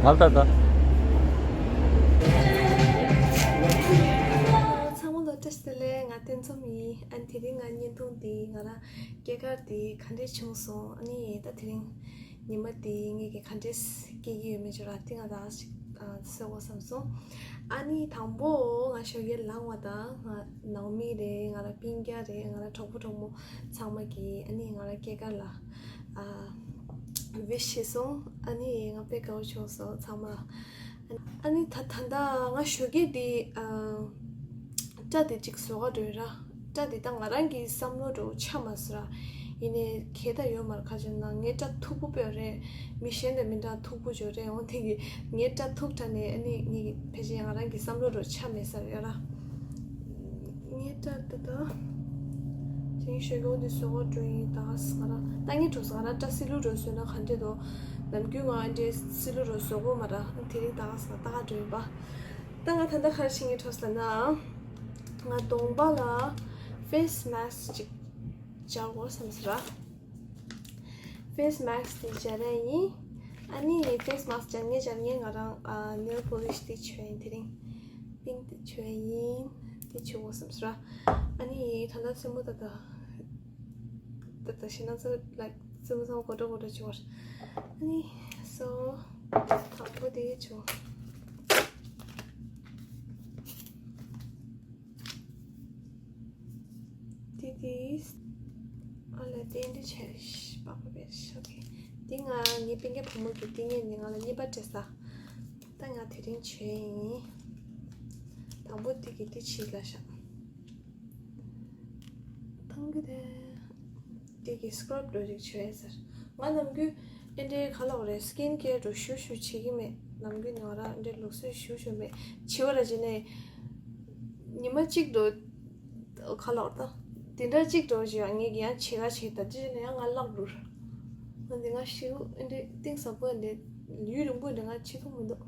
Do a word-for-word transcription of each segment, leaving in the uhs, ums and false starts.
ད་ད་ད། ཚང་མ་ལ་བཀྲ་ཤིས་བདེ་ལེགས། ང་བསྟན་འཛོམས་ཡིན། ཨ་ནི་དེ་རིང་ང་བརྙན་ཐུང་འདི་ང་རང་སྐྱེས་སྐར་འདི་ག་འདྲས་བྱུང་སོང་། ཨ་ནི་ད་དེ་རིང་ཉི་མ་འདི་ངེད་ཀྱིས་ག་འདྲས་སྐྱེལ་གྱི་ཡོད་མེད་ཅིག་ར་འདི་ང་རང་ཞིག་ཨ་གསོལ་དགོས་བསམ་སོང་། ཨ་ནི་དང་པོ་ང་ཞོགས་ཀས་ལངས་པ་དང་ང་ནང་མི་རེད། ང་རང་སྤུན་ཀྱག་རེད། ང་རང་གྲོགས་པོ་གྲོགས་མོ་ཚང་མ་གིས་ཨ་ནི་ང་རང་སྐྱེས་སྐར་ལ་ཨ་ཝིཤ་བྱས་སོང་། ཨ་ནི་ང་དཔེ་དགའ་བོ་བྱུང་སོང་ཚང་མ། ཨ་ནི་ད་ད་ལྟ་ང་ཞོགས་ཀས་འདི་ཨ་སྐྲ་དེ་གཅིག་བཟོ་ག་འགྲོ་ཡིན་ར། སྐྲ་དེ་ད་ང་རང་གི་བསམ་བློ་འདྲ་བོ་ཆགས་མ་སོང་ར། ཡིན་ནའི་གལ་ཏེ་ཡོད་མ་རེད། ག་ཅི་ན་ངའི་སྐྲ་མཐུག་པོ་དཔེ་རེད། མི་གཞན་དང་མི་འདྲ་མཐུག་པོ་ཅིག་རེད། འོ་དེ་གི་ངའི་སྐྲ་མཐུག་དྲགས་ནས་ཨ་ནི་ངེད་ཀྱི་ཕལ་ཆེར་ང་རང་གི་བསམ་བློ་འདྲ་བོ་ཆགས་མེད་ས་རེད་ར། ངའི་སྐྲ་ད་ད་དེ་རིང་ཞོགས་ཀས་འདི་བཟོ་ག་འགྲོ་ཡིན། ད་ང་རང་ལྟ་ངན་འགྲོ་ས། ང་རང་སྐྲ་སིལ་ལུ་འདྲ་བོ་བཟོས་ན་ག་འདྲས་འདུག་ནམ་རྒྱུན་ང་འདྲས་སིལ་ལུ་འདྲ་བོ་བཟོ་གོ་མ་ར། དེ་རིང་ད་ང་ལྟ་ག་འགྲོ་ཡིན་པ། ད་ང་ད་ལྟ་ག་རེ་བྱེད་ཀྱི་འགྲོ་ས་ན། ང་གདོང་པ་ལ་ཕེ་སི་མེ་སི་ཅིག་སྦྱར་དགོས་བསམ་སོང་ར། ཕེ་སི་མེ་སི་དེ་སྦྱར་ཡ་ཡིན། ཨ་ནི་ཕེ་སི་མེ་སི་སྦྱར་ངེས་སྦྱར་ངེས་ང་རང་ཨ་ནེལ་པོ་ལིཤ་དེ་བྱས་ཡིན། དེ་རིང་པིང་དེ་བྱས་ཡིན། དེ་བྱེད་དགོས་བསམ་སོང་ར། ཨ་ནི་ད་ལྟ་སེན་མོ་ད་ལྟ་ད་ལྟ་ཤི་ན་ཚ་ལ་སེན་མོ་ཚང་མ་གོ་འདྲ་གོ་འདྲ་བྱེད་དགོས། ཨ་ནི་སོ་དང་པོ་དེ་བྱོས། དེ་དེ་ཨ་ལ་དེ་འདྲ་བྱས་པགས་པ་བེད་ཤོག་གི། དེ་ང་ངའི་སྤུན་ཀྱག་བུ་མོ་གི་དེ་ངས་ནི་ང་ལ་གཉིས་པ་སྤྲད་ས། ད་ང་དེ་རིང་བྱས་ཡིན། དང་པོ་དེ་གི་དེ་བྱེད་ལ་ཤག་ཐང་གི་དེ། དེ་གི་སི་ཀྲབ་འདྲ་ཅིག་བྱས་ཟེར། ང་ནམ་རྒྱུན་ཨེ་འདྲའི་ག་ལབ་རེད། སི་ཀིན་ཀེར་འདྲ་ཞུ་ཞུ་བྱེད་ཀྱི་མེད། ནམ་རྒྱུན་ང་རང་ཨེ་འདྲའི་ལུགས་སྲོལ་ཞུ་ཞུ་མེད། བྱེད་པ་ར་བྱས་ནས་ཉི་མ་གཅིག་འདྲ་ག་ལབ་རེད། ད་དེ་འདྲ་གཅིག་འདྲ་བྱས་ཡང་ངས་ཀྱི་ཡང་བྱེད་ག་བྱེད། ད་ཅི་བྱས་ནས་ཡང་ང་བརླག་འགྲོ། ང་འདི་ང་ཞེ་པོ་ཨེ་འདྲའི་གཏིང་ཟབ་པོ་ཨེ་འདྲའི་ཡུན་རིང་པོ་ཨེ་འདྲའི་ང་བྱེད་ཐུབ་མི་འདུག་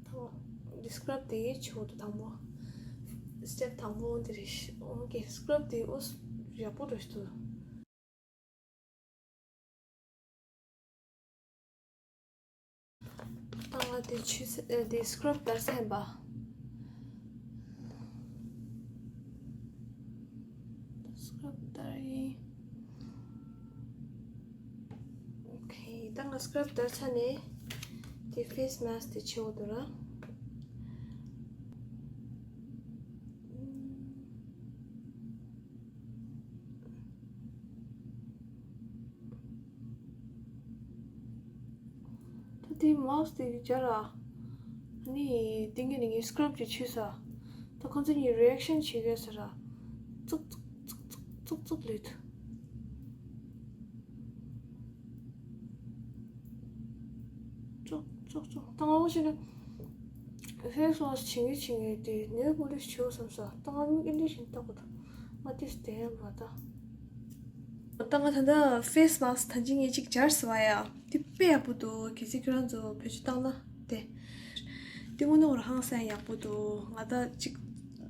ད་འདི་སི་ཀྲབ་དེ་བྱེད་དགོས་འདུག་དང་པོ། སི་ཊེབ་དང་པོ་འདི་རེད། ཨོ་ཀེ། སི་ཀྲབ་དེ་ཨོ་ཡག་པོ་འགྲོ་ཞིག་འདུག་ད་ང་དེ་ཆུ་ཚ་ཨེ་དེ་སི་ཀྲབ་བསྟར་ཚར་ཡིན་པ། སི་ཀྲབ་བསྟར་ཡིན། ཨོ་ཁེ། ད་ང་སི་ཀྲབ་བསྟར་ཚར་ནས་དེ་ཕེ་སི་མེ་སི་དེ་བྱེད་དགོས་འདུག་ར། ད་དེ་མའོ་སི་དེ་སྦྱར་ར། ཨ་ནི་དེ་ངས་ནི་ངའི་སི་ཀྲབ་ཅིག་བྱས་ས། ད་ཁོང་ཚོ་གཉིས་རི་ཨེག་ཤན་བྱེད་ཀྱི་ཡོད་ས་ར། ཙུག་ཙུག་ཙུག་ཙུག་ཙུག་ཙུག་ལོས་འདུག་ཙོག་ཙོག་ཙོག་ད་ང་འོ་བྱས་ན་ཕེ་སི་ཝ་ཤི་བྱེད་ངེས་བྱེད་ངེས་དེ་ནེལ་པོ་ལིཤ་བྱེད་བསམ་ས། ད་ང་མིག་ཨེ་འདྲ་བཞིན་ལྟ་དགོས་ད། ང་དེ་བསྡད་ཡོད་མ་ད། ད་ང་ད་ལྟ་ཕེ་སི་མ་སི་ཐང་ཅིག་ངས་ཅིག་སྦྱར་ཟེར་བ་ཡ། དེ་དཔེ་ཡག་པོ་འདུག་གལ་སྲིད་ཁྱོད་རང་ཚོ་བེད་སྤྱོད་བཏང་ན་དེ། དེ་དངོས་གནས་ཧང་སང་ཡག་པོ་འདུག་ང་ད་ཅིག་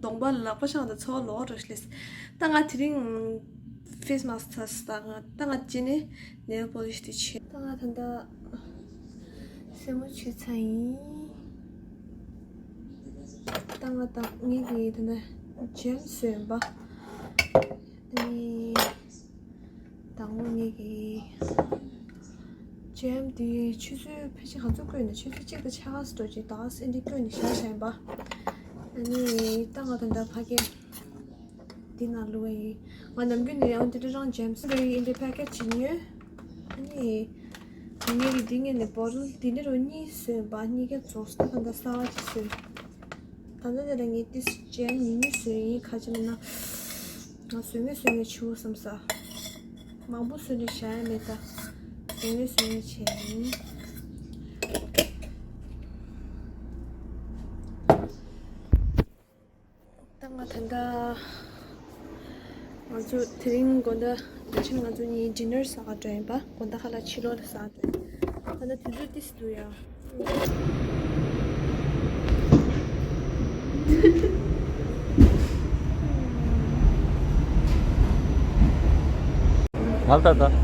གདོང་པ་ལག་པ་བཤང་ད་ཚོར་བ་ལོག་འགྲོ་ཤི་ལེ། ད་ང་དེ་རིང་ཕེ་སི་མ་སི་ཐ་ས་ད་ང་ད་ང་ཅི་ནས་ནེལ་པོ་ལིཤ་དེ་བྱས། ད་ང་ད་ལྟ་སེན་མོ་བྱས་ཚར་ཡིན། ད་ང་ད་ངེད་ཀྱི་ད་ལྟ་ཇེམ་བཟོས་ཡིན་པ། ཨ་ནི། དང་པོ་ངེད་ཀྱི་ཇེམ་དེ་ཆུ་ཚོད་ཕལ་ཆེར་ག་ཚོད་བསྐོལ་ནས། ཆུ་ཚོད་གཅིག་དང་ཕྱེད་ཀ་ཙམ་ཅིག་ད་ཨེ་འདྲ་བསྐོལ་ནས་བཞག་བཞག་ཡིན་པ། ཨ་ནི་ད་ང་ད་ལྟ་ཕ་གི་འདི་ནང་བླུགས་ཡིན། ང་ནམ་རྒྱུན་ནས་ཡང་འདི་འདྲ་རང་ཇེམ་སི་འདི་འདྲའི་ཕེ་ཀེ་ཊི་ཅིག་ཉོས། ཨ་ནི་ངེད་ཀྱི་འདི་ངེད་ནས་བོ་ཊལ་འདི་འདྲ་རུ་གཉིས་བཟོས་ཡིན་པ། གཉིས་ཀ་རྫོགས་སོང་། ད་ད་ལྟ་གསར་པ་ཅིག་བཟོས། ད་ལྟ་དེ་ལ་ངས་ཏིས་ཇེམ་ཉུང་ཉུང་བཟོས་ཡིན། ག་ཅི་ལབ་ན། ང་བཟོ་ངེས་བཟོ་ངེས་བྱུང་བསམ་ས། མང་པོ་བཟོས་ནས་བཞག་ཡ་མེད་ད། བཟོ་ངེས་བཟོ་ངེས་བྱས་ཡིན། ད་ང་ད་ལྟ་ང་ཚོ་དེ་རིང་དགོང་དག་བདེ་ཆེན་ང་ཚོ་གཉིས་ཌི་ནར་ཟ་ག་འགྲོ་ཡིན་པ། དགོང་དག་ཁ་ལག་ཕྱི་ལོགས་ལ་ཟ་ག་འགྲོ་ཡིན། ད་ལྟ་དུས་ཚོད་ཏིས་འདུག་ཡ། ད་ད་ད།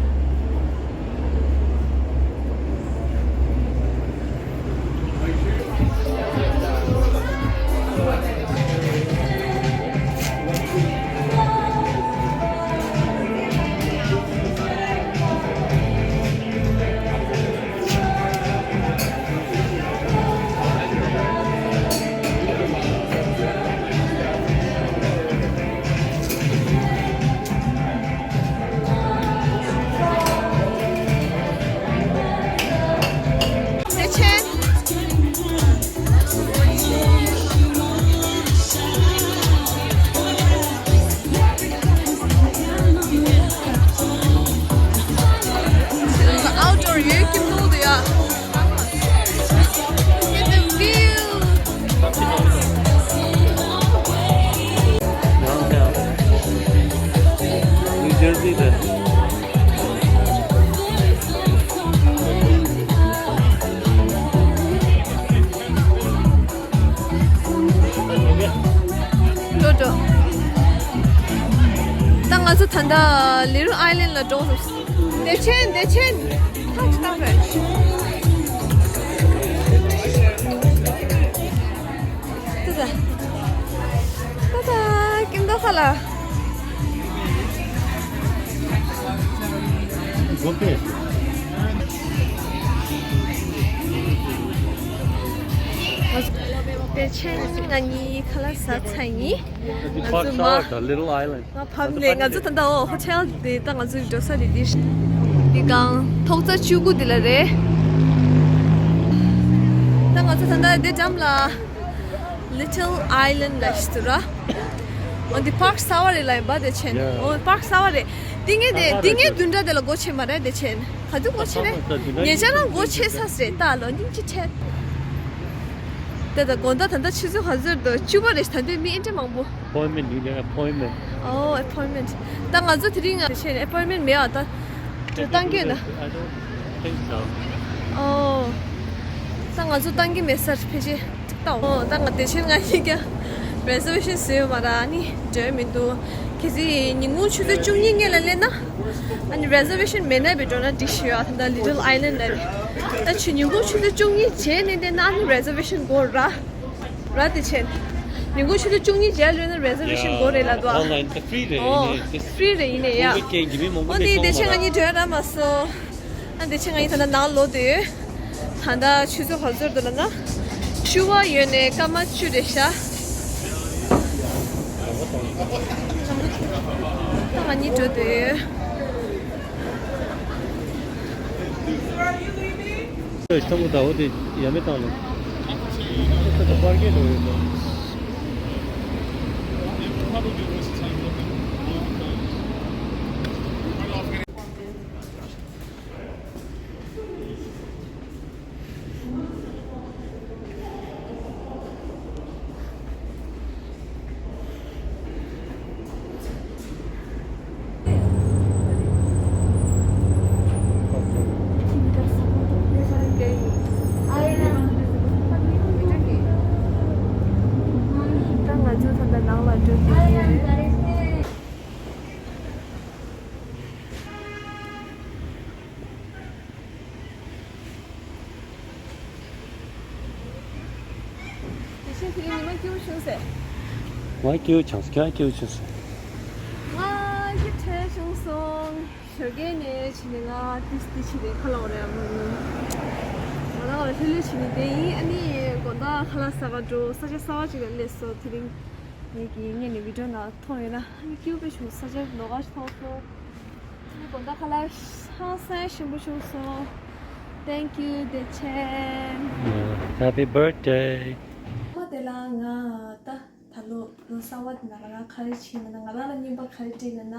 འགྲོ་འགྲོ། ད་ང་ཚོ་ད་ལྟ་Little Island ལ་འགྲོ། བདེ་ཆེན། བདེ་ཆེན། ཁ་ཅིག་བཏང་རེད། ཏ་ཏ། ཏ་ཏ། ཀིན་ཏོ་ཁ་ལ། བདེ་ཆེན། ང་གཉིས་ཁ་ལག་ཟ་ཚར་ཡིན། ང་ཚོ་མ། ང་ཕབ་ནས་ང་ཚོ་ད་ལྟ་འོ་ཧོ་ཊེལ་དེ་ད་ང་ཚོ་འགྲོ་ས་དེ་དེ་ཤ། དེ་གང་ཐོག་རྩ་བཅུ་དགུ་དེ་ལ་རེད། ད་ང་ཚོ་ད་ལྟ་དེ་འགྲམ་ལ་Little Island ལ་ཞིག་ཏུ་ར། འོ་འདི་པཱརྐ་གསར་བ་རེད་ལ་ཡིན་པ། བདེ་ཆེན། Yeah. འོ་པཱརྐ་གསར་བ་རེད། འདི་ངས་དེ་འདི་ངས་བདུན་ཕྲག་དེ་ལ་སྒོ་ཕྱེ་མ་རེད། བདེ་ཆེན། ག་དུས་སྒོ་ཕྱེ་རེད། ཉེ་ཆར་རང་སྒོ་ཕྱེ་ས་རེད། ད་ལོ་སྙིང་རྗེ་ཁྲེལ། དེ་ད་དགོང་དག་ད་ལྟ་ཆུ་ཚོད་ག་ཚོད་འདུག་བཅུ་པ་རེད། ད་དུས་མི་ཨེ་འདྲ་མང་པོ། Appointment ཡིན་ནའི་appointment. Oh, appointment. ད་ང་ཚོ་དེ་རིང་ང་ཕྱིན་appointment མེད་ཨ། ད་འགྲོ་སྟངས་ཀྱི་ན། I don't think so. Oh. ད་ང་ཚོ་བཏང་གི་མེད་ས་ཕལ་ཆེར་ཏོག་ཏོག་འོ་ད་ང་བདེ་ཆེན་ང་གཉིས་ཀྱང་reservation བཟོས་ཡོད་མ་རེད། ཨ་ནི་འགྲོ་མི་འདུག་གལ་སྲིད་ཉིན་གུང་ཆུ་ཚོད་བཅུ་གཉིས་སྔོན་ལ་སླེབས་ན། ཨ་ནི་reservation མེད་ན་བི་འགྲོ་ན་འགྲིག་ཤི་ཡོད། ད་Little Island ལ་རེད། ད་ཆུ་ཉིན་གུང་ཆུ་ཚོད་བཅུ་གཉིས་རྗེས་ནས་སླེབས་ན་ཨ་ནི་reservation དགོས་ར། ར་བདེ་ཆེན། ཉིན་གུང་ཆུ་ཚོད་བཅུ་གཉིས་རྗེས་སླེབས་ན་reservation དགོས་རེད་ལབ་འདུག་ཨ། Online ད་free རེད། ཨོ་ཡིན་ནའི་free རེད་ཡིན་ནའི་ཡ། COVID རྐྱེན་གྱིས་མི་མང་པོ་ཨོ་ནི་སླེབས་བདེ་ཆེན་ང་གཉིས་འགྲོ་ཡ་རག་མ་སོང་། ཨ་བདེ་ཆེན་ང་གཉིས་ད་ལྟ་ནང་ལོག་བསྡད་ཡོད། ད་ལྟ་ཆུ་ཚོད་ག་ཚོད་འདུག་ལབ་ན། བཅུ་པ་ཡོལ་ནས་སྐར་མ་བཅུ་རེད་ཤག་ད་ང་གཉིས་འགྲོ་བསྡད་ཡོད། ཁྱམ་པུ་ད་འོ་དེ་ཡ་མེ་བཏང་ལ། ད་པར་ཀིང་འགྲོ་ཡོད་ད། ད་ང་ཚོ་ད་ལྟ་ནང་ལ་འགྲོ་གི་ཡོད། དེ་བཞིན་དེ་རིང་ཉི་མ་སྐྱིད་པོ་བྱུང་ཟེར། ང་སྐྱིད་པོ་བྱུང་སོང་། ཁྱེད་རང་སྐྱིད་པོ་བྱུང་སོང་། ང་སྐྱིད་བྲལ་བྱུང་སོང་། ཞོགས་ཀས་ནས་ཕྱིན་ནས་ང་ཏིས་ཏི་ཕྱིན་ནས་ཁ་ལག་རེད་ཨ་མ། ང་རང་ལ་ལྷོད་ལྷོད་བྱས་ནས་བསྡད་ཡིན། ཨ་ནི་དགོང་དག་ཁ་ལག་ཟ་ག་འགྲོ། ས་ཆ་གསར་པ་ཅིག་ལ་སླེབས་སོང་། དེ་རིང་ངེད་ཀྱིས་སྔོན་ནས་བི་ཌིའོ་ནང་མཐོང་ཡོད་ན། ཨ་ནི་སྐྱིད་པོ་དཔེ་བྱུང་། ས་ཆ་ནོར་འཁྲུལ་ཞིག་མཐོང་སོང་། ཨ་ནི་དགོང་དག་ཁ་ལག་ཧང་སང་ཞིམ་པོ་བྱུང་སོང་། Thank you བདེ་ཆེན། Happy birthday. མ་དེ་ལ་ང་ད་ད་ལོ་ལོ་གསར་པ་དེ་ན་ང་རང་ག་རེ་བྱས་ན། ང་རང་ལ་རྔན་པ་ག་རེ་སྤྲད་ན་ན།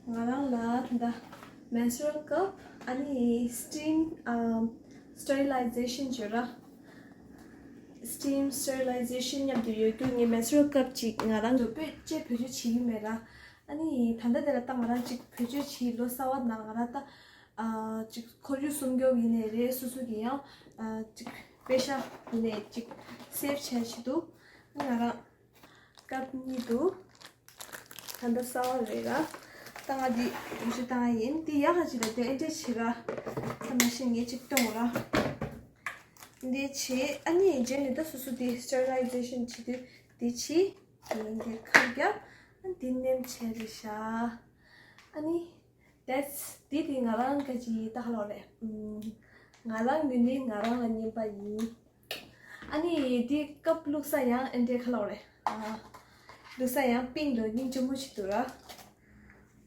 ང་རང་ལ་ད་ལྟ་menstrual cup ཨ་ནི་steam ཨམ་sterilization བརྗོད་ར། Steam sterilization མཉམ་དུ་ཡོད་རྒྱུ་ངའི་menstrual cup ཅིག་ང་རང་ཚོ་བེད་སྤྱོད་བེད་སྤྱོད་བྱེད་ཀྱི་མེད་ར། ཨ་ནི་ད་ལྟ་དེ་ལ་ད་ང་རང་ཅིག་བེད་སྤྱོད་བྱེད། ལོ་གསར་པ་ནང་ང་རང་ད་ཨ་ཅིག་ཁོར་ཡུག་སྲུང་སྐྱོབ་ཡིན་ནའི་རེད། སོ་སོ་གི་ཡང་ཨ་ཅིག་པེ་ཤ་ཡིན་ནའི་ཅིག་save བྱས་བྱེད་དུ་ང་རང་ཀབ་གཉིས་འདུག་ད་ལྟ་གསར་པ་རེད་ར། ད་ང་འདི་བེད་སྤྱོད་བཏང་ཡ་ཡིན། འདི་ཡག་ག་ཅིག་ལ་དེ་ཨེ་འདྲས་བྱེད་ར། ད་མ་གཞི་ངས་ཅིག་སྟོན་ར། འདི་བྱེད། ཨ་ནི་རྗེས་ནས་ད་སོ་སོ་འདི་sterilization བྱེད་དུས་འདི་བྱེད། འདི་འདི་ཁ་རྒྱབ། ཨ་འདི་མནན་བྱས་རེད་ཤག་ཨ་ནི་that's འདི་དེ་ང་རང་ག་ཅིག་ད་ག་ལོག་རེད། ཨམ། ང་རང་ངོས་ནས་ང་རང་ལ་རྔན་པ་ཡིན། ཨ་ནི་འདི་ཀབ་བླུགས་ས་ཡང་ཨེ་འདྲས་ག་ལོག་རེད། ཨ། བླུགས་ས་ཡང་པིང་དང་སྙིང་རྗེ་མོ་ཞིག་འདུག་ར།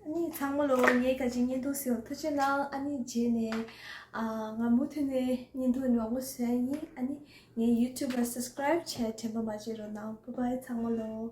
ཨ་ནི་ཚང་མ་ལོ་ངའི་ག་ཅིག་བརྙན་ཐུང་གཟིགས་པར་ཐུགས་རྗེ་གནང་། ཨ་ནི་རྗེས་ནས་ཨ་ང་མུ་མཐུད་ནས་བརྙན་ཐུང་མང་པོ་བཟོ་ཡ་ཡིན། ཨ་ནི་ངའི་YouTube ལ་subscribe བྱས་དྲན་པ་མ་བརྗེད་རོགས་གནང་། Bye bye ཚང་མ་ལོ།